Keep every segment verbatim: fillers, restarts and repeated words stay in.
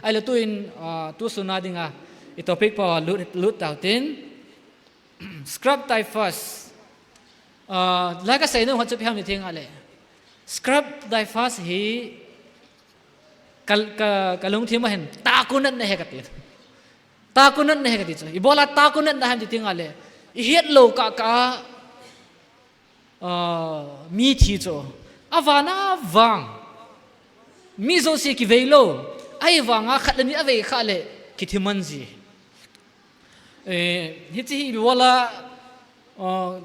Ahile tuin, ah, tu suna dinga i topic pa lut, lut tau tin. Scrub typhus. Ah, lai kasei nom khat chu ipi ham ti ahile, scrub typhus hi ka, ka, kalungthim a hin takunat na ahi kati. Takunat na ahi kati chu. Ibola takunat na ham ti ahile, ihet lou kah kah a, ah, mi thi chu. Avan a vang mi jouse kivei lou. Ahivanga khat le ni avei khah le kithi man ji. Eh, hiche hi ibola, ah,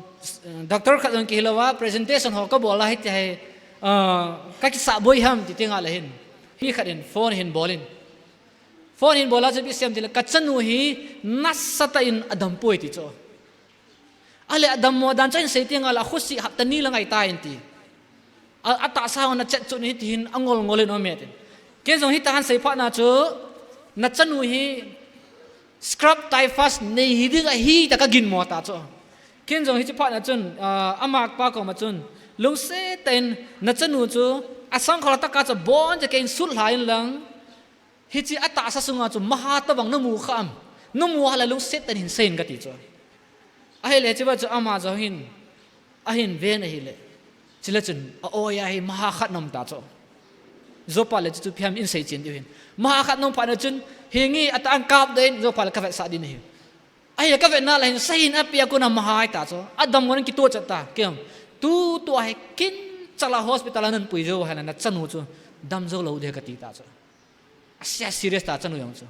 doctor khat jong kihi louva, presentation ho kabol a hiti hi, ah, kakisah boi ham ti ahile hin, mi khat in phone hin bol in. Phone hin bol a chu ipi asei em tile, kachanu hi nasatah in adam poi ti chu. Ahile adammo dan chu ahin sei ahile, akhosih hapta ni lang ahitai ati. A, atahsa hon achet chu ni hiti hin angol ngol in aum e ati. Ken jong hiti hin sei phat na chu, nachanu hi scrub typhus nei hiding ahi tia kaginmo ta chu. Ken jong hiche phat na chun, ah, ama kapa koma chun, lungset tah in nachanu chu asangkhol a tah a chu abon chu keiin sut lha in lang. Hiche atahsa sunga chu maha tobang namu kha am? Namu a le lungset tah in hin sei in kati chu. Ahile hiche va chu ama jong hin, ahin ven ahile. Chule chun a-oi a hi maha khat aum ta chu. Jopa le chu ipi ham in sei chen diu hin. Maha khat aum phat na chun, hinge ati in kap doh in, jopa le kavetsah ding ahi. Ahile kavetna le hin sahin api a kona maha ahi ta chu. Adam ngon kitoh chet ta. Kem. Tutua hi kin chala hospital a nanpui jou ahile nachanu chu damjou lou ding kati ta chu. Asia serious ta chanu jong chu.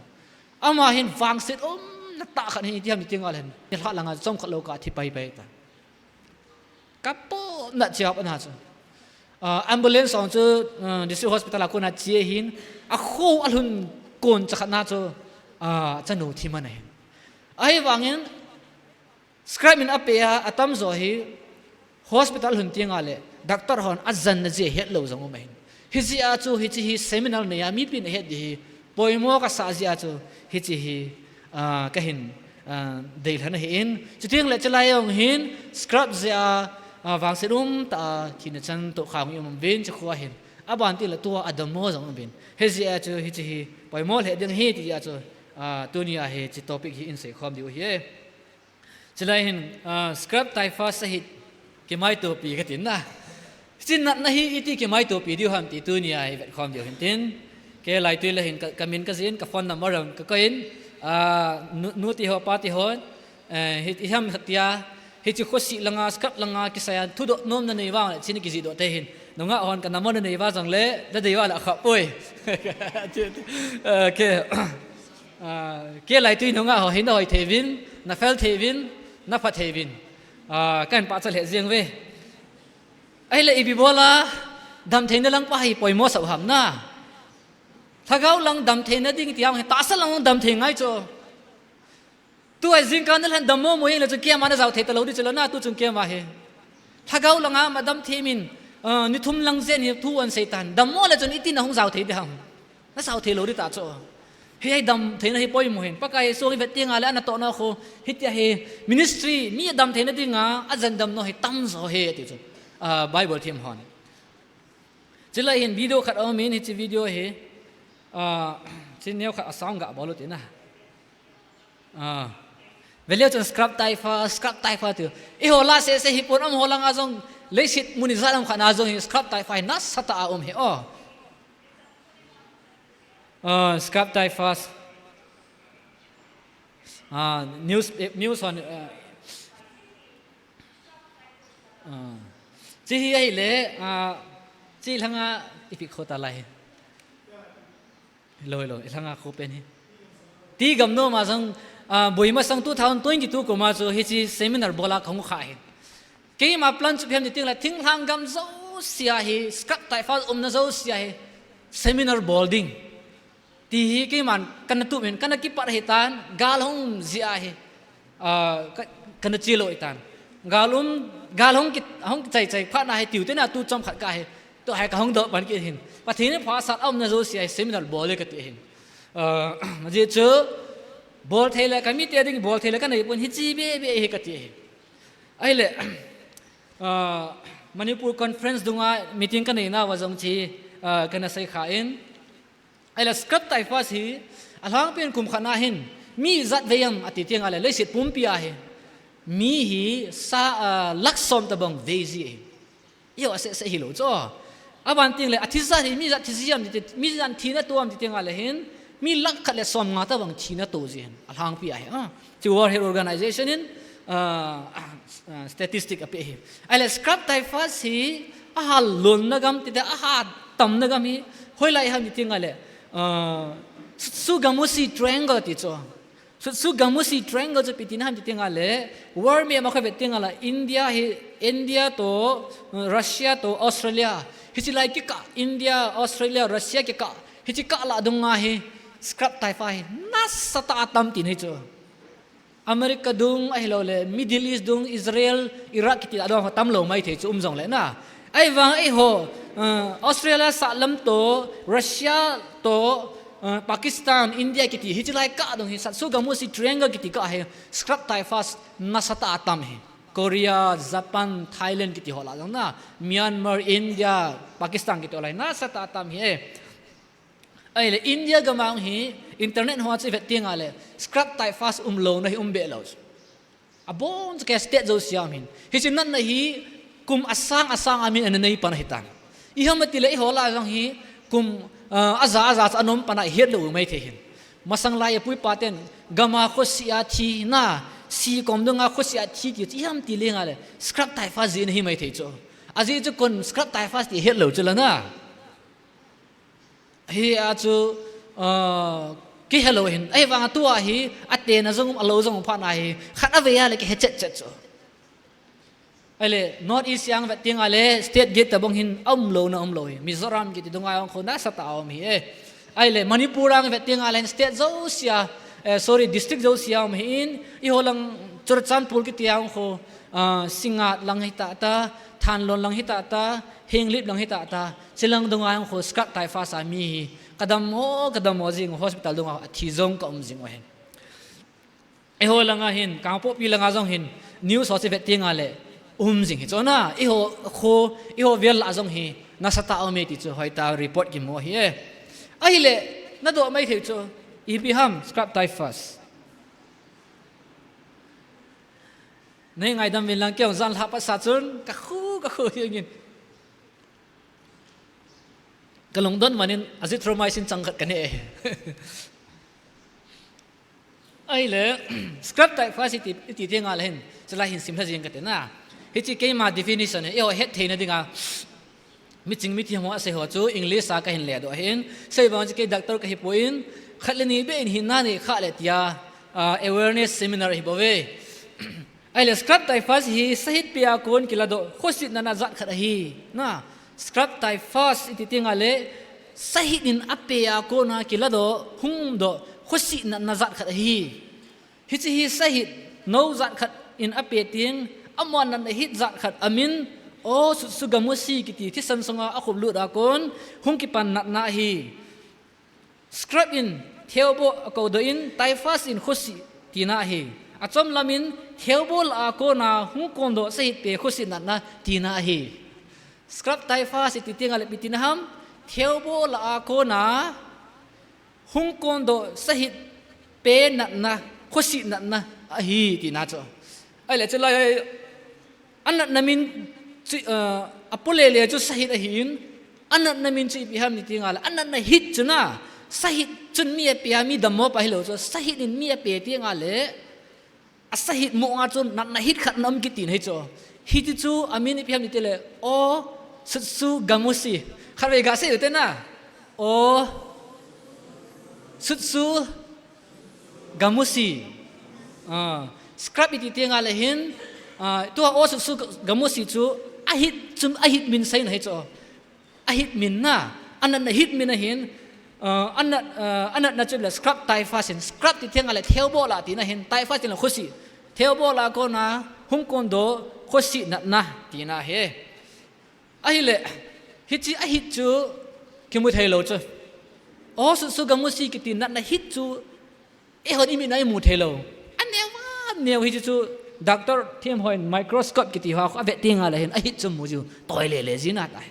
Ama hin vangset umna tah khat hin iti ham ti ahile hin, nilhah langa chomkhat lou kah a thi pai pai ta. Kapona cheh a pat na chu, ah, ambulance jong chu, ah, district hospital a kona che ahin, akho alhun kon chakhat na chu, ah, chanu thi man ahin. Ahivangin, scrub in apeh a, atamjo hi hospital lhun teng le doctor hon ajanna jeh a het lou jong um ahin. Hijeh a chu hiche hi seminal nei a mipin ahet ding hi poimo kasah jeh a chu hiche hi, ah, kahin, ah, deilhen ahin. Chuteng le chulai jong hin scrub jeh a, ah, vangset umtah a thina chan tohkhang um uvin chukhu a hin. Aban teng le tua adammo jong um uvin. Hijeh a chu hiche hi poimo lheh ding ahi ti jeh a chu, ah, tuni a hiche topic hi in seikhom diu ahi e. Chulai hin, ah, scrub typhus a hi kimaitopi kati na. Hiche natna hi iti kimaitopi diu ham ti tuni a hi vetkhom diu hin tin. Kei laitui le hin ka, kamin kajih in, ka phone number jong kakoi in, ah, nu, nu ti ho, pa ti ho, eh, hi, iham khat tia, hiche khosih langa, scrub langa kisai a thudoh nom nanei uva le, hiche ni kijih doh thei hin. Nungah hon ka number nanei uva jongle, nadei uva le akhah poi. Okay. Ah, kei laitui nungah ho hin nahoi thei uvin, nafel thei uvin, napha thei uvin. Ah, kahin pachat lheh jeng uve. Ahile ipi bol a damtheina lang pa hi poimo sah u ham na. Lhagao lang damtheina ding ti ham, tahsa lang damthei ngai chu. Tua jingkah nalhen dammo mo jeng le chun keima najao thei talou ding chu lou na, tu chun keima hi. Lhagao langa ma damthei min, ah, ni thum lang jen hi thu ahin sei tan. Dammo le chun iti nahung jao thei ding ham. Najao thei lou ding ta chu. Hiche damtheina hi poimo hin. Pakai Jesu hi vet teng le anatohna khu. Hitia hi ministry mi damtheina dinga ajan damna hi tamjo ahi ti chu. Ah, Bible them hon. Chulai hin video khat aum in, hiche video hi, ah, hiche neo khat a sound ga bol u tin a. Ah. Veleu chun scrub typhus, scrub typhus tiu. Eiho lah sese hipon, amaho langa jong leiset mun ijat lam khat na jong hi scrub typhus hi nasatah a um hi o. Ah, scrub typhus. Ah, news, eh, news hon, ah, Ah. Hiche hi ahile, ah, hiche lhanga ipi kho ta lai hi. Loi, loi, lhanga kho pen hi. Ti gam nom a jong, ah, boi masang two thousand twenty-two kum a chu hiche seminar bol a kahung kha hi. Keima plan chu ipi ham ti teng le, thinglhang gam jouse a hi, scrub typhus umna jouse a hi, seminar bol ding. Ti hi keiman kana tup in, kana kipat ahi tan, gal hung um jeh a hi, ah, ka, kana che lou ahi tan. Gal um, gal hung ki, hung kichai chai phat na hi tiu te na tu chomkhat ka hi, tu hi kahung doh pan kit hin. Pathen in phatsah a umna jouse a hi seminar bol e kati hin. Ah, ajeh chu, bol thei le, ka mite ding bol thei le, kanei pon hiche be be hi kati hin. Ahile, ah, Manipur conference dunga meeting kanei nauva jong hiche, ah, kana sei kha in. Ahile scrap typhus hi, alhangpin kum khat na hin, mi ijat vei ham ati teng le, leiset pumpi a hi, mi hi sa, ah, lakh som tabang vei ji ahi. Eiho aseh seh hilou chu. Aban teng le, athi jat hi, mi ijat thi ji ham ti, mi ijat thina to ham ti teng le hin, mi lakh khat le som nga tabang thina to ji ahin, alhangpi a hi. Ah, chu World Health Organization in, ah, ah, statistic ape hi. Ahile scrap typhus hi, ahal lonna gam ti te, ahal tamna gam hi, hoilai ham ti teng le, ah, Sutsugamushi Triangle ti chu. Sutsugamushi Triangle chu ipi tina ham ti teng le, world map a kho vet teng le, India hi, India to, Russia to, Australia. Hichi lai kikah, India, Australia, Russia kikah. Hichi kah lah dunga hi, scrap typhus hi, nasatah a tam tina hi chu. America dung ahilou le, Middle East dung, Israel, Iraq kiti lah dung ho tamlou maithei chu um jong le na. Ahivang eiho, ah, Australia sahlam to, Russia to, ah, Pakistan, India kiti, hichi lai kah dung hi, Sutsugamushi Triangle kiti kah hi, scrap typhus nasatah a tam hi. Korea, Japan, Thailand kiti ho lah dung na. Myanmar, India, Pakistan kiti ho lah hi, nasatah a tam hi e. Ahile India gam a hi, internet ho chu ivet teng le, scrap typhus umlouna hi um be lou. Abon chu kei state jouse a um hin. Hichi natna hi kum asang asang a min ana nei pan ahitan. Ijeh ham itile eiho lah jong hi kum, ah, aja aja chu ana um pan a ihet lou u maithei hin. Masang lai a pu ipa ten gam a khosih a thina, si kom dung a khosih a thi ti chu ijeh ham ti leng le, scrap typhus jeh in ahi maithei chu. Ajeh chu kon scrap typhus ti het lou chu la na. Hia chu, ah, kihe lou hin. Ahivang a tua hi, atena jong, alou jong phat na hi, khat avei a le kihe chet chet chu. Ahile, North East a vet teng le, state get tabang hin, aumlouna umlou hi. Mizoram kiti dunga jong kho nasatah a um hi e. Ahile, Manipur a vet teng le, state jouse a, eh, sorry, district jouse a um hin, eiho lang Churachandpur kiti a jong kho, ah, Singngat lang hita ta, Thanlon lang hita ta, Henglep lang hita ta, chilang dunga jong kho scrap typhus a mi hi, kadam mo, kadam mo jing, hospital dunga athi jong ka um jing u ahi. Eiho langa hin, Kangpokpi langa jong hin, news ho chu vet teng le, um jing hi chu na, eiho kho, eiho vel lah jong hi, nasatah a um e ti chu, hoitah report kimu hi e. Ahile, nadoh maithei chu, ipi ham, scrap typhus. Nei ngaidam uvin lang kei jong jan lha pat sa chun, ka khu, ka khu hi ngin. Ka lungdon man in azithromycin chang khat ka ne e. Ahile, scrap typhus iti, iti teng le hin, chulai hin simlha jing kate na. Hichi keima definition hi, eiho hetthei na dinga, miching mithem ho asei ho chu English a kahin ledoh ahin, sei bang chu kei doctor kahi poi, khat le ni beh in hinna nei kha le tia, ah, awareness seminar hi bou ve. Ahile scrap typhus hi sahit pea kon kiladoh khosit natna jat khat ahi. Na, scrap typhus iti teng le sahit in apea kona kiladoh, hung umdoh khosit natna jat khat ahi. Hichi hi sahit nou jat khat in ape teng, aman natna hit jat khat amin, O Sutsugamushi kiti thisan sunga akhup lut a kon hung kipan natna ahi. Scrap in theoboh akoudoh in, typhus in khosit tina ahi. Achomlam in theoboh lah a kona hung kondoh sahit pe khosit natna tina ahi. Scrap typhus iti teng le ipi tina ham, theoboh lah a kona hung kondoh sahit pe natna, khosit natna ahi tina chu. Ahile chulai, anatna min chu, ah, apolele chu sahit ahin, anatna min chu ipi ham iti teng le, anatna hit chu na, sahit chun mi apea mi dammo pa hilou chu, sahit in mi ape teng le, asahit mo nga chun natna hit khat ana um kiti na hi chu. Hiti chu amin ipi ham iti le, O Sutsugamushi. Khatvei gasei u te na. O Sutsugamushi. Ah, scrap iti teng le hin, ah, tua O Sutsugamushi chu ahit chun ahit min seina hi chu. Ahit min na, anatna hit min ahin, ah, anat, ah, anatna chu le scrap typhus in, scrap iti teng le theoboh lah tina ahin, typhus in le khosit. Theoboh lah a kona hung kondoh khosit natna tina ahi. Ahile, hichi ahit chu kimu thei lou chu. O Sutsugamushi kiti natna hit chu eihon imit na imu thei lou. Aneo aneo hichi chu doctor them hon microscope kiti ho a vet teng le hin ahit chu mu jiu toilele jing ahitai.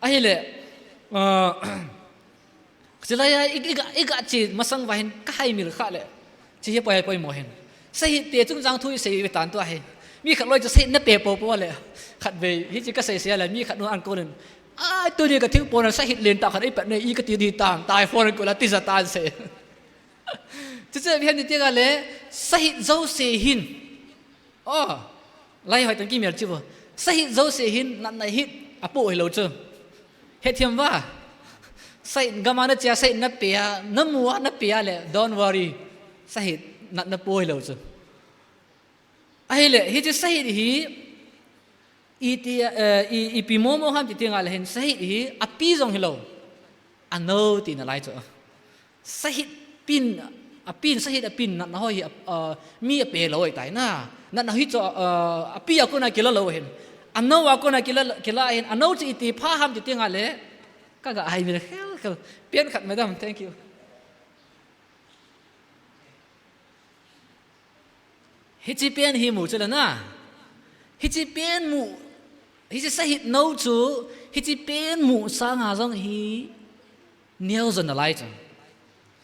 Ahile, ah, Chulai a i, i, i ga che masang uva hin ka haimil kha le. Chi hi poi poi mo hin. Sahit pe chungchang thu i sei ve tan tua hi. Mi khat loi chu sahit na pe popo le. Khat vei hi chi ka sei sei le mi khat nu an ko len. Ai, tuni ka thil pon sahit len ta khat i pet ne i ka ti di tang. Tai phone ko la ti za tan se. Chu chu vi hen ti ga le sahit jo se hin. Oh, lai hoi tang ki mial chi vo. Sahit jo se hin natna hit apo hi lo chu. Hethem va. Sahit gam a na che a sahit na pe a, na mu a na pe a le, don't worry. Sahit natna po hi lo chu. Ahile, hi chi sahit hi, i ti, eh, i, i pi mo mo ham ti ti nga le hin sahit hi, api jong hi lo. Ano ti na lai chu. Sahit pin, apin, sahit apin natna ho hi, a, a, mi ape lo ai tai na. Natna hi chu, a, api a kona kila lo hin. Ano a kona kila, kila hin. Ano chu i ti pha ham ti ti nga le. Ka ga ai mi le khel khel. Pian khat madam, thank you. Hichi pian hi mu chu la na. Hichi pian mu. Hichi sahit no chu. Hichi pian mu sanga jong hi. Neo jon na lai chu.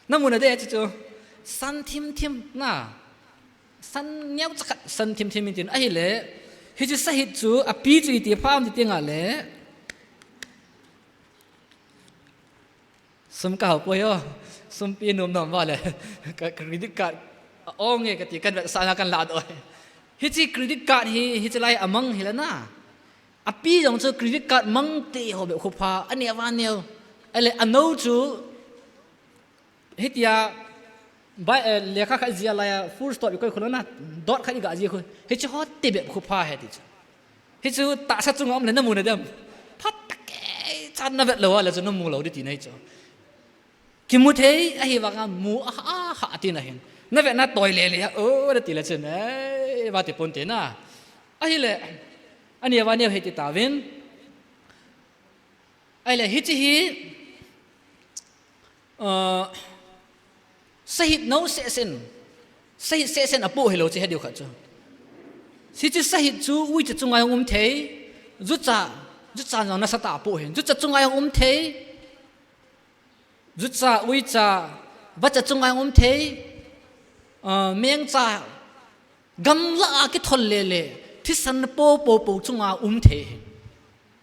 Na mu na de chu chu. San thim thim na. San neo chakhat san thim thim in tin. Ahile. Hichi sahit chu. Api chu i ti pha am ti ti nga le. Sum ka hau poi o, sum pi nom nom va le, ka credit card a ong e ka ti kan vetsahna kan la doh e. Hichi credit card hi, hichi lai a mang hi la na. Api jong chu credit card mang te ho be khu pha, a neo va neo. Ahile a no chu, hitia, bai, eh, lekha khat jia lai a full stop i koi khu la na, dot khat i ga ji khu. Hichi ho te be khu pha he ti chu. Hichu tahsa chunga um le na mu na dem. Phat tak e, chan na vet lo a le chu na mu lo di ti na hi chu. Kimu thei ahi vanga mu a ha, a ha ti na hin. Na vet na toi le le a, o, da ti le chen, eh, va ti pon te na. Ahile, ani va ni he ti ta vin. Ahile, hichi hi, Aa, sahit no sesen, sahit sesen apo hi lo chi he diu khat chu. Hichi sahit chu uicha chunga jong um thei, jucha, jucha jong nasatah apo hin. Jucha chunga jong um thei, jucha, uicha, vacha chunga jong um thei, aa, mengcha, gamla a kithol le le, thisan po po po chunga um thei hin.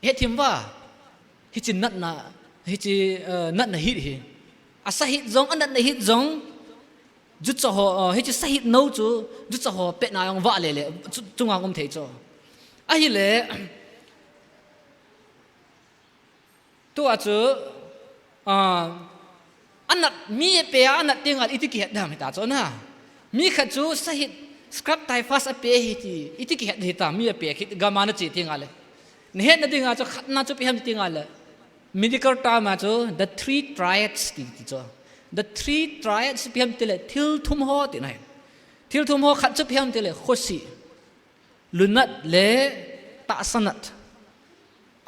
Hethem va, hichi natna, hichi, eh, natna hit hi. A sahit jong, a natna hit jong, jucha ho, eh, hichi sahit no chu, jucha ho pet na jong va le le, chu, chunga um thei chu. Ahile, tua chu, ah, anat, mi ape a anat ti nga le iti kihet dam hita chu na. Mi khat chu sahit scrub typhus ape hi ti, iti kihet hita mi ape khit gam a na che ti nga le. Na hetna dinga chu khatna chu ipi ham ti nga le. Medical term a chu the three triads ti, ti chu. The three triads ipi ham ti le thil thum ho ti na hi. Thil thum ho khat chu ipi ham ti le khosi. Lunat le tahsanat.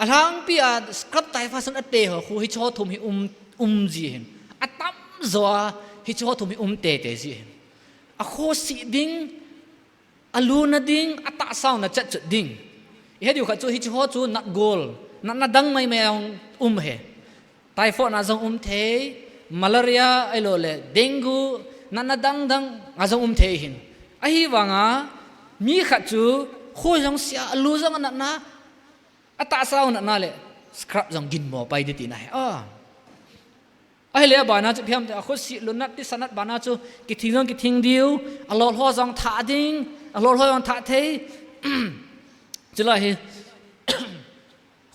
Alhangpi a scrub typhus in ate ho khu hichi ho thum hi um, um ji hin. Atam jo a hichi ho thum hi um te te ji hin. Akhosi ding, aluna ding, atahsauna chet chet ding. I he diu khat chu hichi ho chu nat gol, natna dang mai mai a um he. Typhoid na jong um thei, malaria ahilou le dengue, natna dang dang a jong um thei hin. Ahivanga mi khat chu kho jong sia, alu jong anatna, atahsa jong anatna le scrub jong ginmo pai di tina hi. Ah. Ahile abana chu ipi ham ti le, akhosi lunat tahsanat bana chu kithing jong kithing diu, alolho jong thah ding, alolho jong thah thei. Chulai hi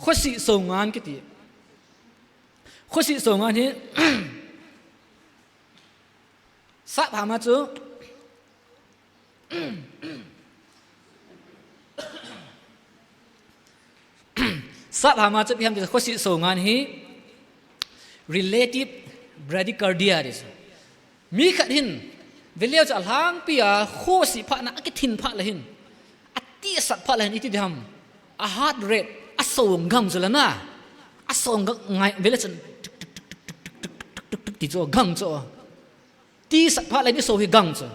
khosi songan kiti. Khosi songan hi sap hama chu, sap hama chu ipi ham ti le, khosi songan hi relative bradycardia ti chu. Mi khat hin, veleu chu alhangpi a, khosi phat na, akithin phat le hin, atisat phat le hin, iti di ham, a heart rate, aso gang chu la na, aso gang ngai, veleu chun, tuk, tuk, tuk, ti chu, gang chu. Tisat phat le hin, iso hi gang chu.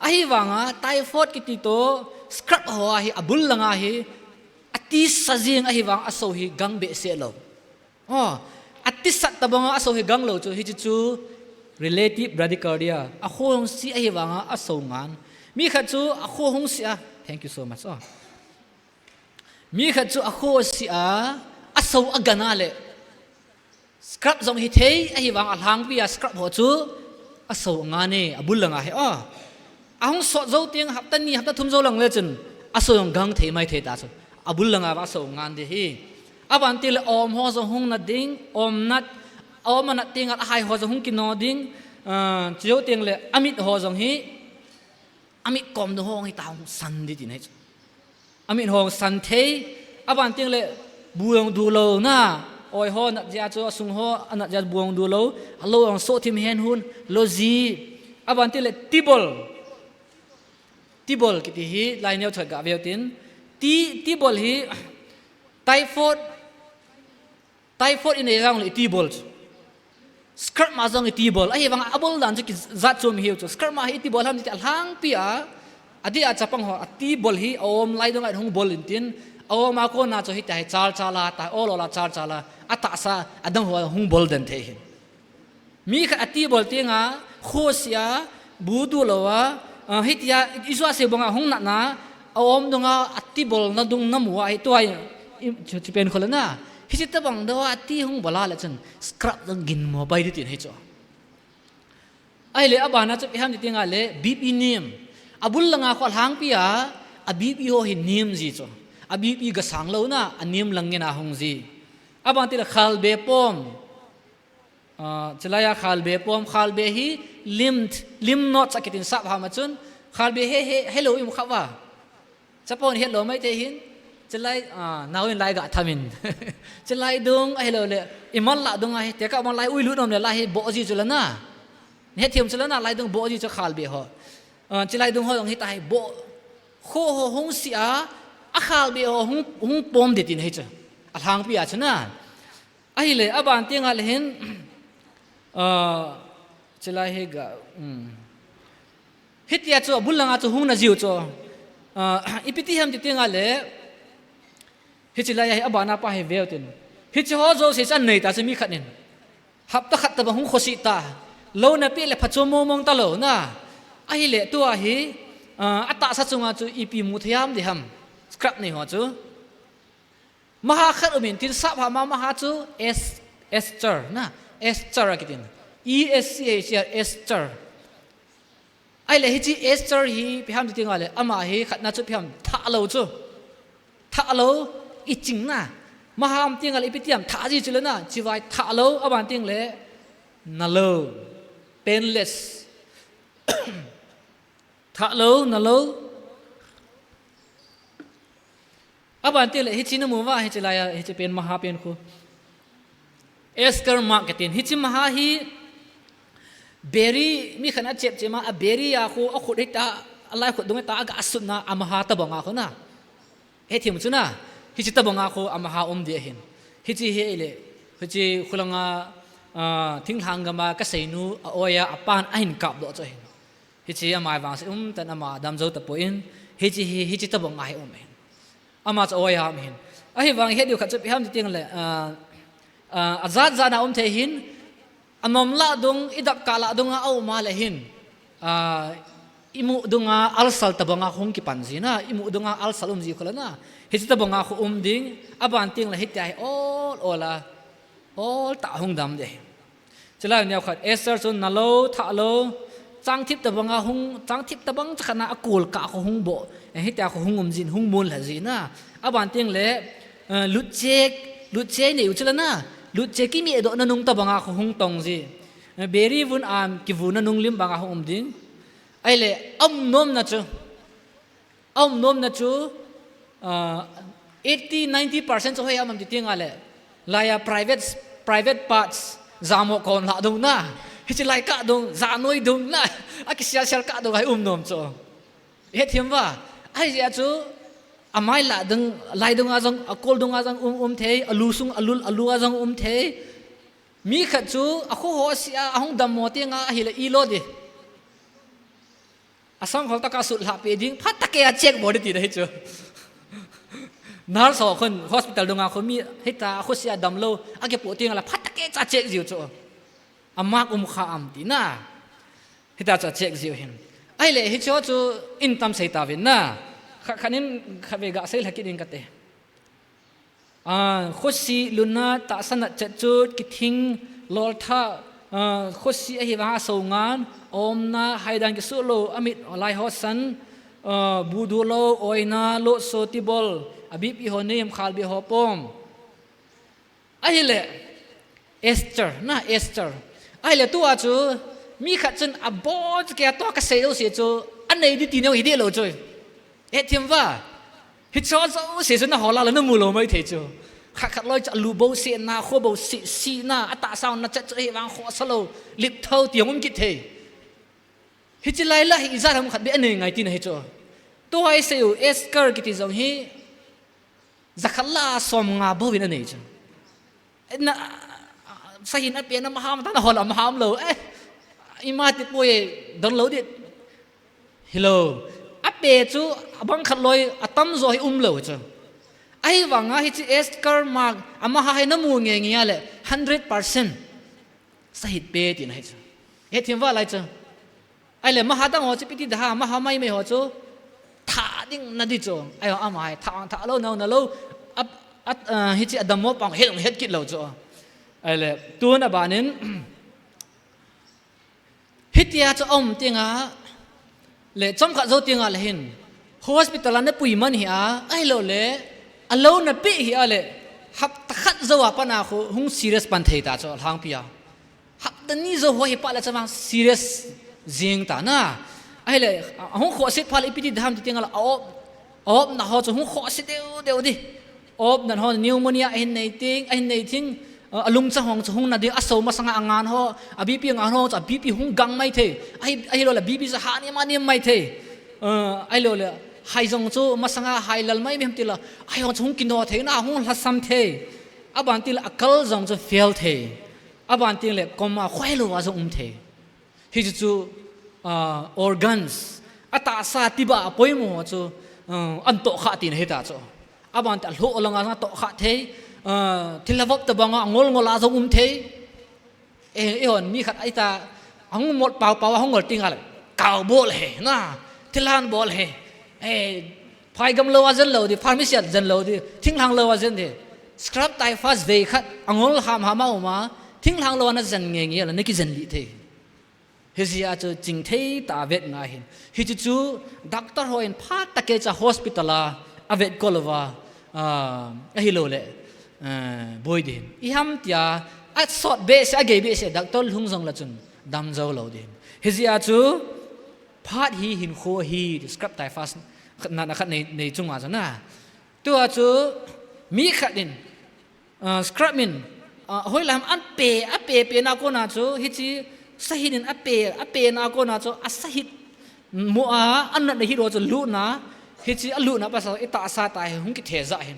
Ahivanga, typhoid kiti toh, scrub ho a hi, abul langa hi, atisa jing ahivang, aso hi gang behseh lou. Oh, Atisat tabanga asou hi gang lou chu, hichi chu relative bradycardia. Akho hung si ahi vanga asou ngan. Mi khat chu akho hung si a. Thank you so much. Oh. Mi khat chu akho si a, asou agan a le. Scrub jong hithei ahi vanga alhangpi a scrub ho chu asou ngan e, abul langa hi. Oh. Ahung sot jou teng hapta ni, hapta thum jou lang le chun, asou jong gang thei mai thei ta chu. Abul langa va asou ngan ding ahi. Aban teng le om ho jong hung nat ding, om nat, om anat teng le ahai ho jong hung kino ding, ah, chujou teng le amit ho jong hi, amit kom dung ho hi ta hung san ding tina ahi chu. Amit ho hung san thei, aban teng le bu jong du lou na, oi ho nat jeh a chu asung ho anat jeh a bu jong du lou, alou jong soh thim hen hun, lo ji, aban teng le tibol. Tibol kiti hi, lai neo chot ga veu tin. Ti, tibol hi, typhoid, typhoid inei jong le itibol chu. Scrub ma jong itibol. Ahi vanga abol dan chu kijat chom hiu chu. Scrub ma hi itibol ham ti alhangpi a. Adeh a chapang ho, atibol hi, aom lai dunga hung bol in tin. Aom a kona chu hiti hi chal chal a, ta, ol ol a chal chal a. Atahsa, adang ho hung bol den thei hin. Mi khat atibol teng a, khosia, bu du lou a, ah, hitia, Isua sei banga hung natna, aom dunga, atibol na dung namu a, hitua, i, chu, chu pen kholna. Hichi tabang dou a, ati hung bol a le chun, scrub dang gin mo pai ding tina ahi chu. Ahile, abana chu ipi ham ti teng a le, BP nem. Abul langa kho alhangpi a, a BP ho hi nem ji chu. A BP ga sang lou na, anem lang ngen a hung ji. Aban teng le khalbe pom. Ah, chulai a khalbe pom, khalbe hi lim, lim not sa kitin sap ham a chun, khalbe he, he, helou imu kha va. Chapon helou mai te hin, chulai, ah, nau in lai ga thamin. Chulai dung, ahilou le, imal la dung ahi, te ka mal lai ui lu nom le lai hi bo ji chu la na. Hethem chu la na, lai dung bo ji chu khalbe ho. Ah, chulai dung ho dung hi ta hi bo. Kho ho hung si a, akhalbe ho hung, hung pom ding tina ahi chu. Alhangpi a chu na. Ahile, aban teng a le hin, ah, chulai hi ga, um. Hitia chu abul langa chu hung na jiu chu. Ah, ipi ti ham ti teng a le, hichi lai a hi abana pa hi veu tin. Hichi ho jouse chu anei ta chu mi khat in. Hapta khat tabang hung khosi ta. Lou na pe le phachu mong mong ta lou na. Ahile tua hi, ah, atahsa chunga chu ipi mu thei ham ding ham. Scrub nei ho chu. Maha khat um in tin sap ha ma maha chu es-, ester na, ester a kitin. E S C H E R, ester. Ahile hichi ester hi ipi ham ti teng a le, ama hi khatna chu ipi ham tha lou chu. Tha lou, iching na. Maha um teng a le ipi ti ham tha ji chu le na, chivai tha lou, aban teng le, na lou, painless. Tha lou, na lou. Aban teng le, hichi na mu va, hichi lai a, hichi pen maha pen khu. Esker ma kitin, hichi maha hi, beri, mi khat a chep chep ma, a beri a khu, akhut hita, alai khut dung hita, aga asut na, amaha tabang a khu na. Hethem chu na, hichi tabang a khu, amaha um ding ahin. Hichi hi le, hichi khulanga, ah, thinglhang gam a, ka seinu, a oi a, apan ahin kap doh chu ahin. Hichi ama vang se um tan ama dam jou tapon, hichi hi, hichi tabang a hi um ahin. Ama chu oi a um ahin. Ahivang het diu khat chu ipi ham ti teng le, ah, ah, ajat jat na um thei hin, anom lah dung, idap kah lah dung a um a le hin, ah, imu dung a ulcer tabang a hung kipan ji na, imu dung a ulcer um ji khu la na. Hichi tabang a khu um ding, aban teng le hitia hi ol ol a, ol ta hung dam ding. Chulai neo khat, ester chun na lou, tha lou, changthip tabang a hung, changthip tabang chakhat na akul kah khu hung bo, eh, hitia khu hung um jin, hung mun lha ji na. Aban teng le, eh, lutchek, lutchek nei u chu la na, lutchek kimi doh na nung tabang a khu hung tong ji. Eh, beri vun am, kivu na nung lim bang a hung um ding. Ahile, aum nom na chu. Aum nom na chu, ah, eighty, ninety percent chu hoi a um am ti teng a le. Lai a private, private parts, jamo kon lah dung na. Hichi lai kah dung, janoi dung na. Akisial sial kah dung a hi um nom chu. Hethem va. Ahijeh a chu, amai lah dung, lai dung a jong, akol dung a jong um, um thei, alu sung, alu, alu a jong um thei. Mi khat chu, akho ho si a, ahung dam mo teng a, ahile ilo ding. Asang khol taka sut lha pe ding, phat taka check bol ding ti ding ahi chu. Nurse ho khun hospital dunga khu mi hita khosi a damlou akipoh teng le phat a kei cha check jiu chu. A mark um kha am tina. Hita cha check jiu hin. Ahile hicho chu in tam sei ta vin na. Khat khat in khat ve ga sei lha kit in kate. A, khosi luna tahsa nat chet chut kithing loltha, a, khosi ahi vang a so ngan, omna haidan kisu lou, amit lai ho san, a, budu lou, oina, lo so tibol, a bipi ho nem, khalbi ho pom. Ahile, Esther, na Esther. Ahile tua chu, mi khat chun a bon ke a tua ka sei lou si chu, a nei di ti neo hi di lou chu. Hethem va. Hicho jouse chu na hola la na mu lou mai thei chu. Khat khat loi chu a lu bo se na, kho bo se, si na, a tahsa na chat chu hi vang kho sa lou, lip thou ti hung um kit thei. Hichi lai la hi ijat ham khat be a nei ngai tina hi chu. Tua i sei u, Esther kiti jong hi, jakhat la som nga bou in a nei chu. Na, sahin a pe na maham ta na hol a maham lou. Eh, ima ti poi don lou dit. Hilou. A pe chu a bang khat loi a tam jo hi um lou chu. Ahi vanga hichi Esther mark a maha hai na mu nge nge le hundred percent. Sahit pe ti na hi chu. Hethem va lai chu. Ahile maha dang ho chu piti daha, maha mai mai ho chu. Tha ding na di chu. Ahi ho ama hai, tha, tha lou, nau na lou. Ap, at, ah, hichi a dammo pang het, het kit lou chu. Ahile, tun a banin. Hitia chu a um tinga, le chomkhat jou tinga le hin. Hospital a na pui man hi a, ahilou le, a lou na pe hi a le, hapta khat jou a pana khu, hung serious pan thei ta chu, a lhangpi a. Hapta ni jou ho hi pa le chavang serious jing ta na. Ahile, a hung khosit pha le ipi ti dam ti tinga la a op, a op na ho chu hung khosit deu deu di. A op na ho pneumonia ahin nei ting, ahin nei ting, a lungchang hong chu hung na di, a so masanga a ngan ho, a B P ngan ho chu a B P hung gang mai thei. Ahi, ahilou le B P chu ha ni ma ni mai thei. Ahilou le, hai jong chu masanga hai lal mai mi ham ti la, hai jong chu hung kino thei na, hung lhasam thei. A ban ti la, a kal jong chu fail thei. A ban ti le, coma khoi lou a jong um thei. Hichu chu, ah, organs, a tahsa tiba a poimo chu, ah, an toh kha tina hi ta chu. A ban ti a lho langa jong toh kha thei, ah, thil havop tabanga ngol ngol a jong um thei. Eh, eh, hon mi khat ai ta, a hung mol pau pau a hung ngol tinga le, kau bol he, na, thil han bol he. Eh, phai gam lou a jen lou di, pharmacy a jen lou di, thinglhang lou a jen di. Scrub typhus vei khat, a ngol ham ham a um a, thinglhang lou a na jen nge nge la, na kijen li thei. Hijeh a chu chingthei ta vet ngai hin. Hichu chu doctor ho in phat a kei cha hospital a, a vet kol uva, ah, ahilou le, ah, boi din. I ham tia, a sot behseh, a gei behseh, doctor lhung jong la chun, dam jou lou din. Hijeh a chu, phat hi hin kho hi, scrub typhus, khat na, na khat nei, nei chunga chu na. Tua chu, mi khat in, ah, scrub in, ah, hoilam an pe, a pe, pe na kona chu, hichi sahit in a pe, a pe na kona chu, a sahit mu a, an natna hi ro chu lutna, hichi a lutna pasal i tahsa ta hi hung kithe ja hin.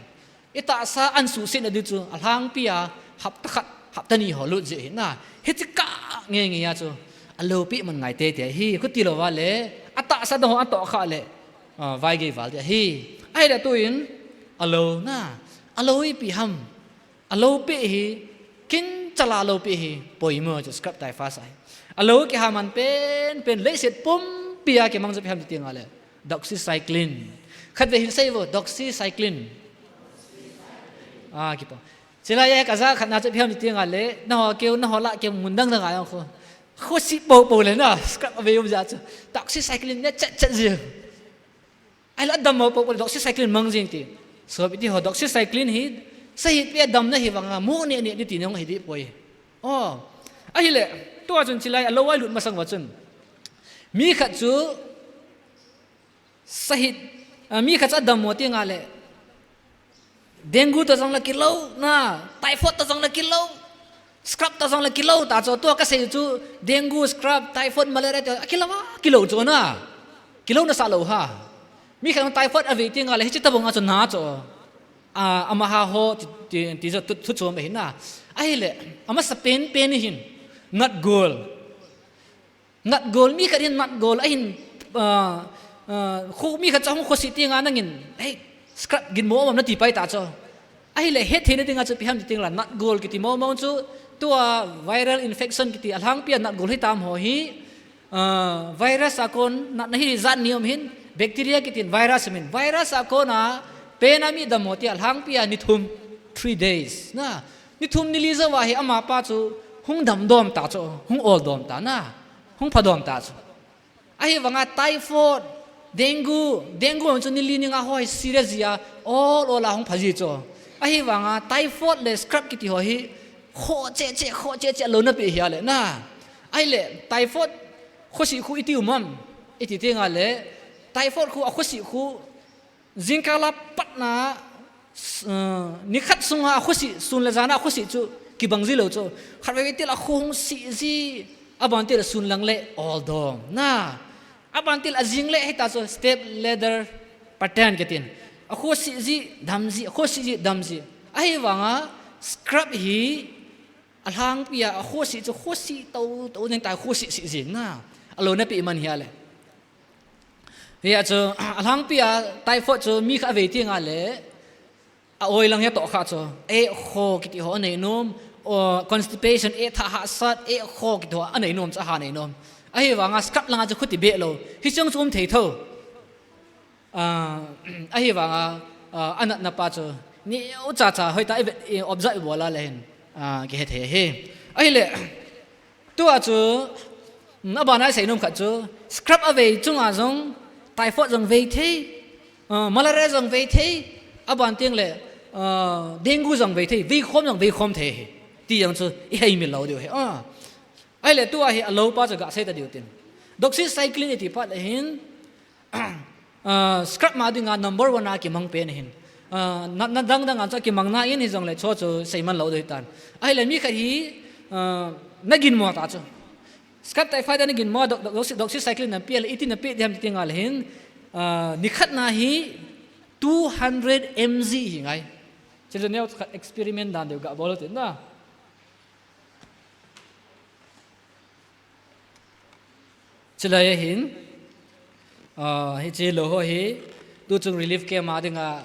I tahsa an suhset na di chu, a lhangpi a, hapta khat, hapta ni ho lut je hin na. Hichi ka nge nge a chu, a lopi man ngai te te hi, khuti lou va le, a tahsa dang ho an toh kha le, ah, vai gei val dia hi. Ahile tuin, a lou na, a lou ipi ham, a lou pe hi, kin chala lou pe hi, poimo chu scrub typhus ahi. A lou kiha man pen, pen leiset pumpi a kimang chu ipi ham ti tinga le, doxycycline. Khat ve hin sei vo, doxycycline. Ah, kipo. Chilai a ka ja khat na chu ipi ham ti tinga le, na ho keu, na ho la keu mun dang dang a jong kho. Khosi po po le na, scrub a ve um ja chu. Doxycycline ne chet chet ji. Ahile a dammo po po le doxycycline mang jing ti. So, iti ho doxycycline hi, sahit pe a damna hi vanga, mu ne ne di ti nong hi di poi. Oh, ahile, tua chun chilai a lou a i lut masang uva chun. Mi khat chu, sahit, ah, mi khat chu a dammo tinga le, dengue ta jong la kilou, na, typhoid ta jong la kilou, scrub ta jong la kilou, ta chu tua ka sei chu, dengue, scrub, typhoid, malaria ta, a kilou a, kilou chu na. Kilou na sa lou ha. Mi khat typhoid a ve tinga le, hichi tabang a chu na chu. A, ama ha ho, ti, ti, ti chu thu, thu chu ma hi na. Ahile, ama sa pen pen hin. Nat gol. Nat gol, mi khat hin nat gol, ahin, ah, ah, khu, mi khat cha hung khosi tinga nangin, hei, scrub ginmo um nati pai ta chu. Ahile hetthei nading a chu ipi ham ti ding le, natgol kiti mong mong chu, tua viral infection kiti alhangpi a natgol hitam ho hi, virus a kon natna hi jat ni um hin, bacteria kitin virus um hin, virus a kon a pen a mi dam ho ti alhangpi a ni thum, three days na, ni thum ni li jou a hi amapa chu hung dam dom ta chu, hung ol dom ta na, hung pha dom ta chu. Ahivanga typhoid, dengue, dengue chu ni li ni nga ho hi serious ji a, ol ol a hung pha ji chu. Ahivanga typhoid le scrub kiti ho hi kho che che, kho che che lou na pe hi a le na. Ahile typhoid khosi khu iti um am, iti ti nga le, typhoid khu a khosi khu jingkal a patna, nikhat sunga a khosi, sun le jan a khosi chu kibang ji lou chu. Khatvei vei til a kho hung si ji, aban til a sun lang le ol dom na. Aban til a jing le hita chu step ladder pattern kitin. A khosi ji, dam ji, a khosi ji, dam ji. Ahivanga scrub hi alhangpi a, a khosi chu khosi to to jeng ta, khosi si jing na. Alou na pe man hi a le. Hia chu, alhangpi a typhoid chu mi kha vei ti nga le, a oi lang hia to kha chu, e kho kiti ho anei nom, o constipation, e tha ha sat, e kho kiti ho anei nom chu ha nei nom. Ahivanga scrub langa chu khuti be lou. Hi chung chu um thei tho. Ahivanga anatna pa chu ni u cha cha hoi ta i vet, i observe i bol a le hin, kihe thei hi. Ahile, tua chu, abana i sei nom khat chu, scrub a vei chunga jong, typhoid jong vei thei, malaria jong vei thei, aban ting le, dengue jong vei thei, vei khom jong vei khom thei hi. Ti jong chu, i hei mi lou diu hi. Ahile tua hi alou pa chu ga sei ta diu tin. Doxycycline i ti pa le hin, scrub ma dinga number one a kimang pen hin. Na dang dang a chu kimang na in hi jong le chu chu sei man lou doi tan. Ahile mi khat hi, na ginmo ta chu. Scrub typhoid na ginmo, doxycycline na pe le, iti na pe diam ti nga le hin, nikhat na hi two hundred M G hi ngai. Chule neo khat experiment dan deu ga bol tin na. Chulai a hin, hiche lou ho hi, tu chung relief camp a dinga,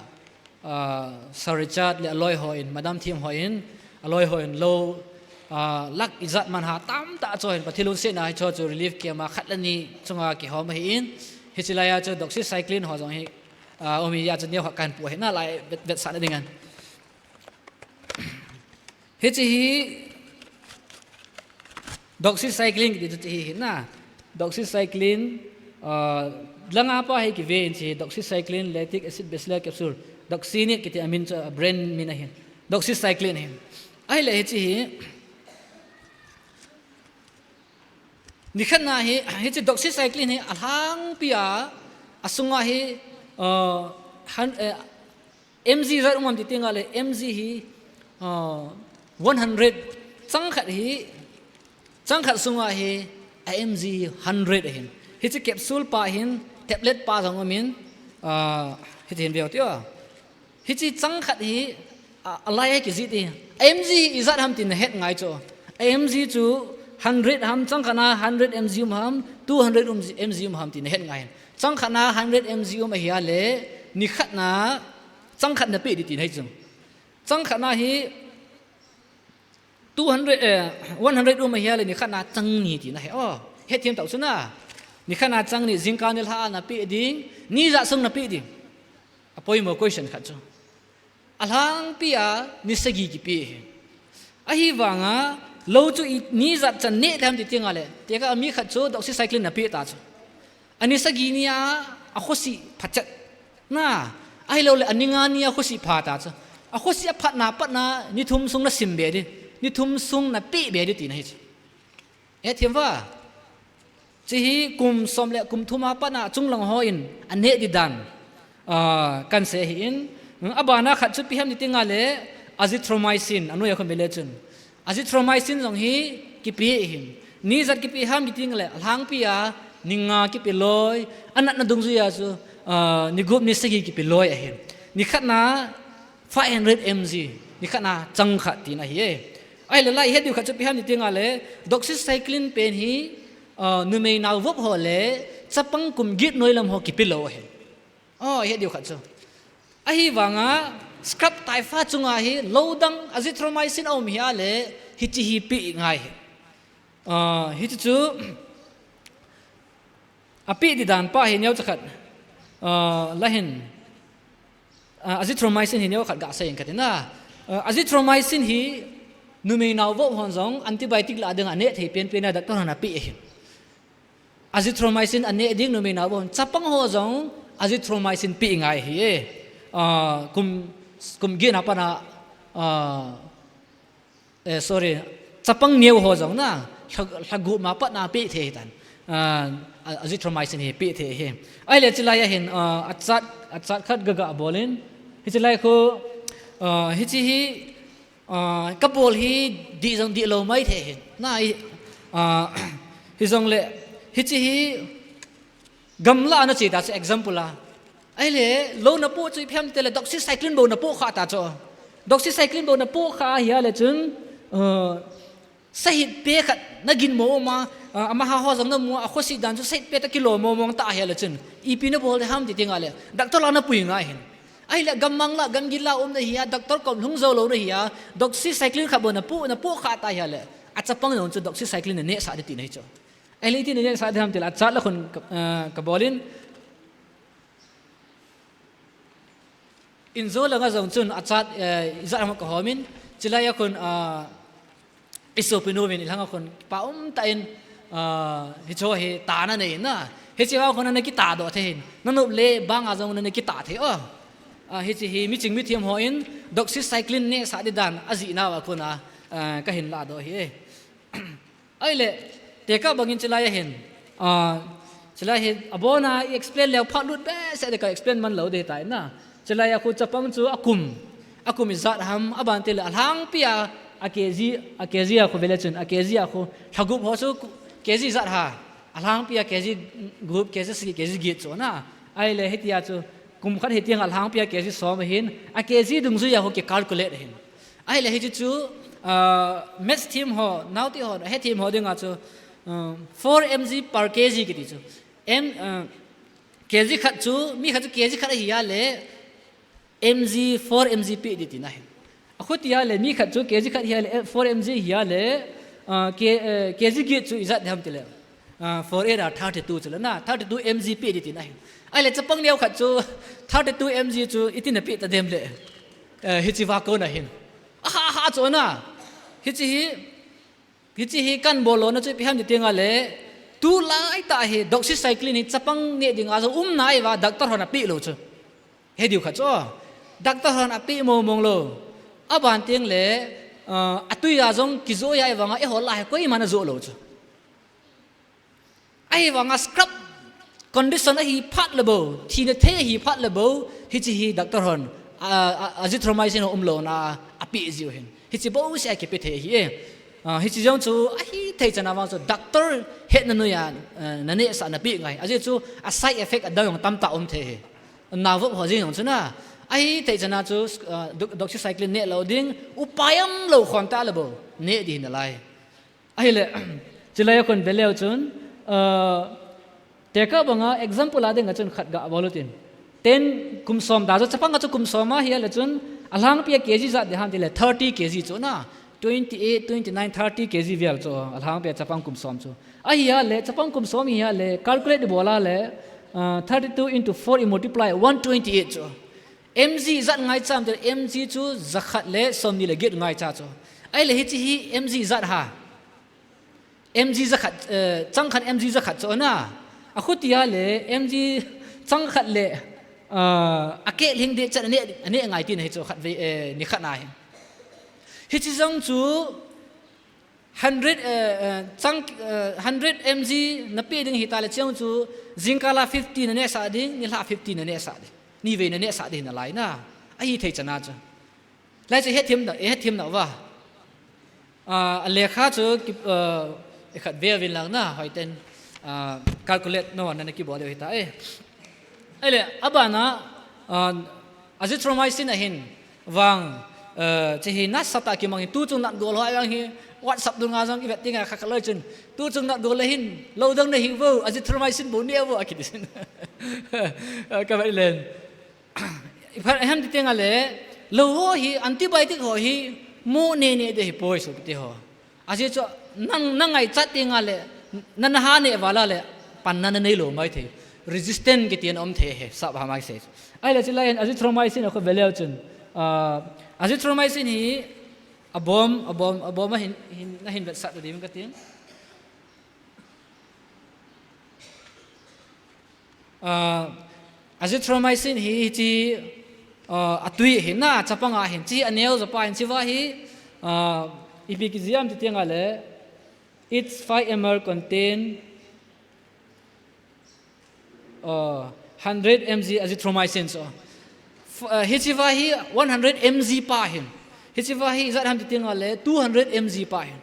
Sir Richard le aloi ho in, Madam Thim ho in, aloi ho in lou, lak ijat man ha tamtah cho hin, Pathen lungsetna hi cho chu relief camp a khat le ni chunga kihom ahi in, hiche lai a chu doxycycline ho jong hi, um hi a chu neo khat kahin pu hi na lai vet, vetsahna ding an. Hiche hi doxycycline kiti chu hiche hi na. Doxycycline, langa pa hi kive in hiche hi doxycycline, lactic acid, bacillar capsule, doxynit kiti amin chu, brand min ahin. Doxycycline ahin. Ahile hiche hi, nikhat na hi, hiche doxycycline hi alhangpi a, asunga hi, M G jat um am ti ti nga le, M G hi, one hundred, chang khat hi, chang khat sunga hi, a M G hi hundred ahin. Hiche capsule pa hin, tablet pa jong um in, hiche hin veu ti a. Hiche chang khat hi, alai a kijih ti. M G hi ijat ham ti na het ngai chu. M G chu hundred ham, chang khat na hundred M G um ham, two hundred um, M G um ham ti na het ngai. Chang khat na hundred M G um ahi a le, nikhat na chang khat na pe di ti na hi chu. Chang khat na hi two hundred, one hundred um ahi a le, nikhat na chang ni ti na hi. Oh, het thiam tau chu na. Nikhat na chang ni, jingkah nilhah a na pe ding, ni ijat sung na pe ding. Apoimo question khat chu. Alhangpi a ni sagi kipe hi. Ahivanga lou chu ni ijat chan neh le ham ti ti nga le, tekah a mi khat chu doxycycline na pe ta chu. Ani sagi ni a, akhosi pha chet na, ahilou le ani nga ni a khosi pha ta chu. Akhosi aphatna patna ni thum sung na sim be di. Ni thum sung na pe be di ti na hi chu. Hethiam va. Hiche hi kum som le kum thum a pat na chunglang ho in aneh di dan, kan sei ahi in. Abana khat chu ipi ham ti ti nga le, azithromycin, anoi a khun be le chun. Azithromycin jong hi kipe ahin. Ni ijat kipe ham ti ti nga le, alhangpi a ni nga kipe loi, anatna dungjui a chu, ni gup ni sagi kipe loi ahin. Nikhat na five hundred M G, nikhat na chang khat ti na hi e. Ahile lai het diu khat chu ipi ham ti ti nga le, doxycycline pen hi, numei nao vop ho le, chapang kum get noi lam ho kipe lou ahi. Oh, het diu khat chu. Ahivanga scrub taifa chunga hi lou dang azithromycin aum hi a le, hiche hi pe ngai hi. Ah, hiche chu ape di dan pa hi neo chakhat, ah, la hin, ah, azithromycin hi neo khat ga sei in kati na. Ah, azithromycin hi numei nao vo hon jong antibiotic la ding a neh thei pen pen a doctor hon ape hi. Azithromycin aneh ding numei nao vo hon, chapang ho jong azithromycin pe ngai hi e. Ah, kum, kum gin a pat a, ah, eh, sorry, chapang neo ho jong na, lha, lha gup ma pat na pe thei tan. Ah, azithromycin hi pe thei hi. Ahile chilai a hin, ah, achat, achat khat ga ga bol in. Hiche lai khu, ah, hiche hi, ah, ka bol hi di jong di lou mai thei hi. Na i, ah, hijongle, hiche hi gamla a na che ta chu example a. Ahile, lou na po chu ipi ham tile doxycycline bou na po kha ta chu. Doxycycline bou na po kha hi a le chun, ah, sahit pe khat na gin mo ma, ah, amaha ho jong na mu a khosi dan chu sahit pe ta kilo mo mong ta hi a le chun. Ipi na bol de ham ti ti nga le, doctor la na pui ngai hin. Ahile, gammang la, gamgil la um na hi a, doctor kom lhung jou lou na hi a, doxycycline khat bou na po, na po kha ta hi a le, achapang jong chu doxycycline na neh sah di ti na hi chu. Ahile, iti na neh sah di ham tile, achat la khun, ah, ka bol in. Injo langa jong chun achat, eh, ijat ham ka hom in, chilai a khun, ah, i sopi nu vin i lhang a khun kipa um ta in, ah, hicho hi ta na nei na. Hiche va khun na kita doh thei hin. Na nop le bang a jong na kita thei o. Ah, hiche hi miching mithem ho in doxycycline neh sah di dan ajih na va khun a, ah, ka hin la doh hi. Ahile, tekah bangin chilai a hin, ah, chilai hi abon a i explain leu phat lut behseh de ka explain man lou de tai na. Chilai a khu chapang chu akum, akum ijat ham, aban tile alhangpi a, a kg, a kg a khu vele chun, a kg a khu, lha gup ho chu kg ijat ha, alhangpi a kg gup, kg sagi, kg get chu na. Ahile hitia chu, kum khat hitiang alhangpi a kg som ahin, a kg dungjui a khu ki calculate ahin. Ahile hiche chu, ah, maths them ho, naote ho, hethem ho dinga chu, ah, four M G per kg kiti chu. M, ah, kg khat chu, mi khat chu kg khat ahi a le, M G, four M G pe di tina hi. Akhuti a le, mi khat chu kg khat hi a le, four M G hi a le, ah, K, eh, kg get chu ijat di ham tile. Ah, four eight a thirty-two chu le na, thirty-two M G pe di tina hi. Ahile chapang neo khat chu, thirty-two M G chu iti na pe ta dem le. Eh, hiche va kona hin. Aha, aha, chu na. Hiche hi, hiche hi kan bol lona chu ipi ham ti ti nga le. Tulai ta hi, doxycycline hi chapang neh dinga jong um nai va, doctor hon ape lou chu. He diu khat chu. Doctor hon ape mo mong lou. Aban teng le, ah, atui a jong kijoh a i vanga, eiho la hi koiman ajoh lou chu. Ahivanga scrub condition ahi phat le bou, thina thei ahi phat le bou, hiche hi doctor hon, a, a, azithromycin um louna, ape jiu hin. Hiche bou se akipe thei hi e. Ah, hiche jong chu, ahi thei chana vang chu, doctor hetna noiya, eh, na neh sah na pe ngai. Ajeh chu, a side effect adang jong tamtah um thei hi. Nao vop ho jeng jong chu na, ahi thei chana chu, ah, dox-, doxycycline neh lou ding, upai um lou khom ta le bou, neh di nalai. Ahile, chilai a khun ve leu chun, ah, tekah banga example a dinga chun khat ga bol utin. Ten kum som da chu, chapang a chu kum som ahi a le chun, alhangpi a kg ijat di ham tile thirty kg chu na, twenty-eight, twenty-nine, thirty kg vel chu, alhangpi a chapang kum som chu. Ahi a le, chapang kum som hi a le, calculate di bol a le, ah, thirty-two into four i multiply, one twenty-eight chu. M G ijat ngaicha ham tile, M G chu jakhat le somni le get ngaicha chu. Ahile hiche hi M G ijat ha. M G jakhat, eh, changkhat M G jakhat chu na. Akhuti a le M G changkhat le, ah, akeh lhing deh chan aneh, aneh ngai tina hi chu khat ve, eh, nikhat na hi. Hiche jong chu hundred, eh, eh, chang, eh, hundred M G na pe ding hita le chang chu jingkah a fifty na neh sah ding, nilhah fifty na neh sah ding. Nivei na neh sah ding nalai na. Ahi thei chana chu. Lai chu hethem da, eh, hethem da va. Ah, a lekha chu ki, ah, i khat ve vin lang na, hoiten, ah, calculate na vang na kibol deu hita e. Ahile, abana, ah, azithromycin ahin vang, ah, hiche hi nasatah a kimang hi, tuchung natgol ho vang hi, WhatsApp dunga jong i vet tenga kha kha loi chun, tuchung natgol le hin, lou dang na hi vo, azithromycin bou neh vo, akiti sin. Ah, ka vet len. Iphat ahem ti tenga le, lou ho hi, antibiotic ho hi, mu ne ne de hi poi so ti ho. Ajeh chu, nang, nang ngaichat tenga le, na, na ha ne vala le, panna na nei lou mai thei. Resistant kiti ana um thei hi, sap ha mai se. Ahile chulai hin, azithromycin a kho veleu chun. Ah, azithromycin hi, abom, abom, abom, ahin, hin, ahin vetsah ta ding ka ting. Ah, azithromycin hi, hichi, ah, atui hi na, chapang a hin, chi aneo japa hin, chiva hi, ah, ipi kiti ham ti tenga le, each five M L contain, ah, hundred M G azithromycin so. F-, ah, hichiva hi one hundred M G pa hin. Hichiva hi ijat ham ti tenga le, two hundred M G pa hin.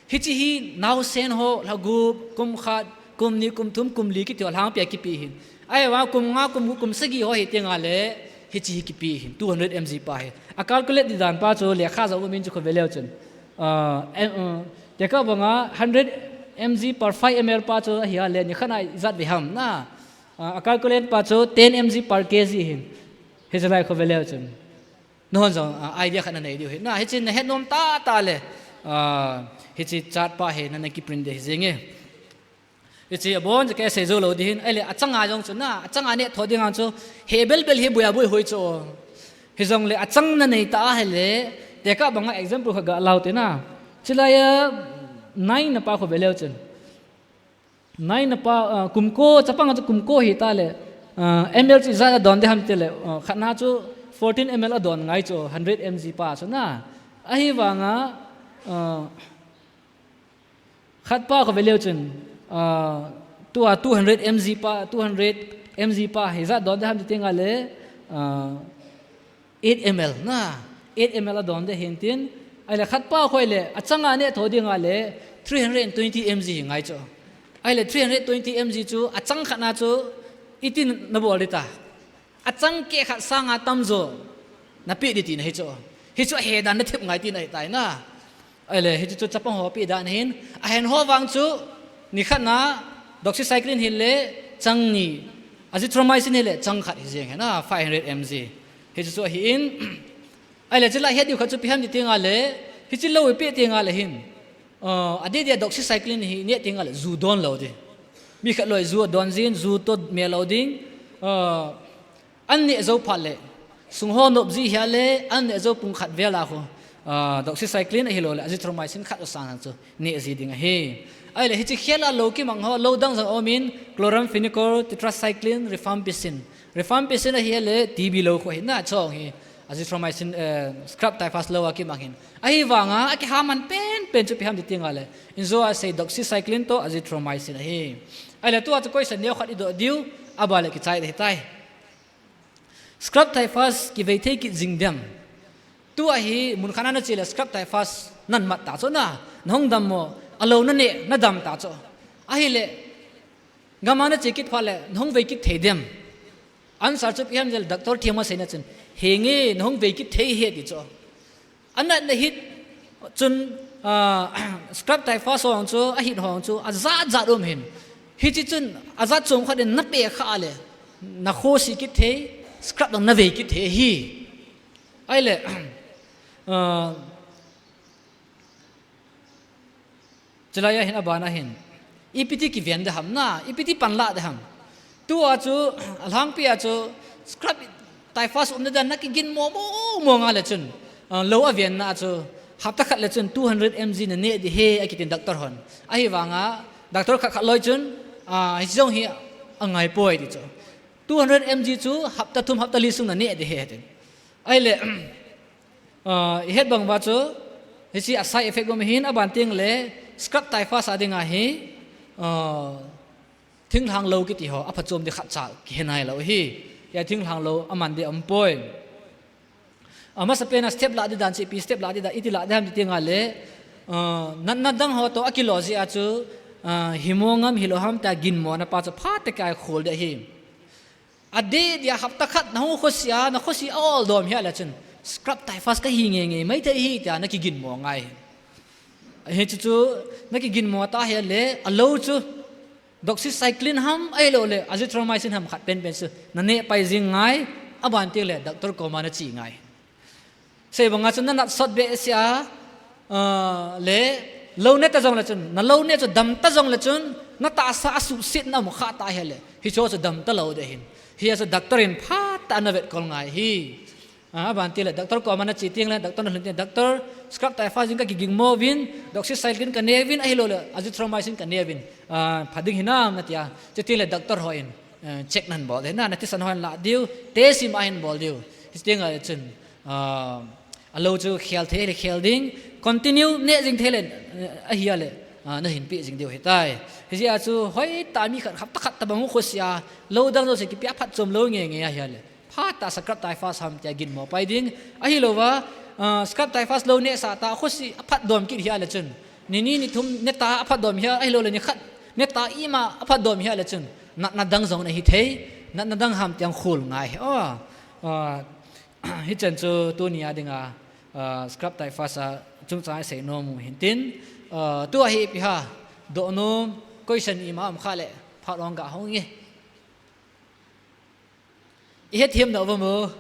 Hichi hi naosen ho, lha gup, kum khat, kum ni, kum thum, kum li kiti ho lhangpi a kipe hin. Ahivang kum nga, kum gup, kum sagi ho hi tenga le, hichi hi kipe hin, two hundred M G pa hin. A calculate di dan pa chu, lekha jong um in chu kho veleu chun. Ah, em, uh, tekah banga hundred M G per five M L pa chu ahi a le, nikhat a ijat ve ham na. Ah, a calculate pa chu ten M G per K G hin. Hichi lai kho veleu chun. Nahon jong, ah, idea khat nanei diu hi. Na, hichi nahet nom tah tah le. Ah, hichi chart pa hi nana kiprint de hi jing e. Hichi abon chu kasei jou lou di hin. Ahile achanga jong chu na, achanga neh tho ding a chu. He bel bel hi buia bui hoi chu. Hijongle achang nanei ta ahile. Tekah banga example khat ga lau te na. Chulai a nine na pa kho veleu chun. Nine na pa, ah, kum ko, chapang a chu kum ko hi ta le, ah, M L chu ijat a don de ham ti le, ah, khat na chu fourteen M L a don ngai chu, hundred M G pa chu na. Ahivanga, ah, khat pa kho veleu chun, ah, tua two hundred M G pa, two hundred M G pa hi ijat don de ham ti tenga le, ah, eight M L na, eight M L a don de hin tin, ahile khat pa kho le, achanga neh tho ding a le, three hundred and twenty M G hi ngai chu. Ahile three hundred twenty M G chu, achang khat na chu, iti na bol di ta. Achang keh khat sanga tamjo, na pe di ti na hi chu. Hichu ahe dan na thep ngai ti na hi tai na. Ahile, hichu chu chapang ho pe dan hin, ahen ho vang chu, nikhat na, doxycycline hi le, chang ni, azithromycin hi le, chang khat hi jeng hi na, five hundred M G. Hichu chu ahi in, ahile, chulai het diu khat chu ipi ham ti tenga le, hichi lou ipi tenga le hin. Ah, adeh deh a doxycycline hi neh tenga le, ju don lou di. Mi khat loi ju adon jin, ju toh mel lou ding. Ah, An neh jou phat le, sung ho nop ji hia le, an neh jou pung khat vel a khu, ah, doxycycline ahilou le, azithromycin khat u sang chu neh ji ding ahi. Ahile, hichi khel a lou kimang ho, lou dang jong um in, chloramphenicol, tetracycline, rifampicin. Rifampicin ahi le, T B lou khu ahi na, chong hi, azithromycin, eh, scrub typhus lou a kimang hin. Ahivanga, akiha man pen pen chu ipi ham ti tenga le, injo a sei doxycycline toh azithromycin ahi. Ahile, tua chu question neo khat i doh diu, aban le kichai ding ahi tai. Scrub typhus kivei thei kit jing dem. Tua hi mun khat na na che le scrub typhus nan mat ta chu na, na hung dam mo, alou na neh, na dam ta chu. Ahile, gam a na che kit phat le, na hung vei kit thei dem. Answer chu ipi ham ti le doctor them a seina chun, henge, na hung vei kit thei ahi ti chu. Anatna hit chun, ah, scrub typhus ho chu, ahit ho chu, ajat jat um hin. Hichi chun, ajat chom khat in na pe kha le, na khosi kit thei, scrub dang na vei kit thei ahi. Ahile, ah, chulai a hin aban a hin. Ipi ti kiven de ham na, ipi ti panla de ham. Tua chu, alhangpi a chu, scrub typhus umna dan na kigin mo mo mo nga le chun, ah, lou aven na chu, hapta khat le chun two hundred M G na neh di ahi akitin doctor hon. Ahivanga, doctor khat khat loi chun, ah, hichi jong hi angai poi ti chu. Two hundred M G chu hapta thum hapta li sung na neh di ahi tin. Ahile, ah, i het bang uva chu, hichi a side effect um hin aban teng le, scrub typhus a ding ahi, ah, Thinglhang lou kiti ho, aphatchom di khat cha kihe nai lou ahi. Hia thinglhang lou, aman di um poi. Amasa pen a step lah di dan chu, ipi step lah di dan, iti lah di ham ti tenga le, ah, natna dang ho toh akilo jeh a chu, ah, himo ngam hilou ham tia ginmo na pa chu phat tah a khol di ahi. Adeh deh a hapta khat na hung khosi a, na khosi a ol dom hia le chun, scrub typhus kahi nge nge mai thei ahi tia na kigin mo ngai. Hichu chu, na kigin mo ta hia le, alou chu, doxycycline ham, ahilou le, azithromycin ham khat pen pen chu, na neh pai jing ngai, Aban teng le doctor koma nache ngai. Sei banga chun nanat sot behseh a, ah, le lou ne ta jong le chun, nalou ne chu dam ta jong le chun, natahsa a suhsetna um kha ta hile, hiche chu dam talou ding ahin. Hiche chu doctor in phatah a navetkol ngai ahi. Ah, aban teng le doctor koma nache teng le, doctor nalhun teng, "Doctor, scrub typhus jong kakiging mo uvin, doxycycline kanei uvin, ahilouleh azithromycin kanei uvin, ah, pha ding hinam?" nati a. Chuteng le doctor hon, eh, check nahin bol ding ahi, na, nathisan ho nahin lah diu, test ima ahin bol diu. Chuteng le chun, ah, alou chu khel thei le khel ding, continue ne jing thei le, eh, ahile, ah, nahin pe jing diu ahitai. Hijeh a chu hoitah mi khat khapta khat tabang u khosia, lou dang jouse kipe a phatchom lou nge nge ahile, phatah scrub typhus ham tia ginmo pai ding. Ahilouva, ah, scrub typhus lou nehsah tah a khosi aphatdom kit hile chun, ni ni ni thum neta aphatdom hia, ahilouleh ni khat neta ima aphatdom hile chun, natna dang jong nahi thei, natna dang ham tia khol ngai ahi. Oh, ah, hichan chu tuni a dinga, ah, scrub typhus a chungchang a isei nom u hintin, ah, tua hi ipi ham, dohnom, question ima um kha le, phat ong ga hong e. Ihet them nau vem o?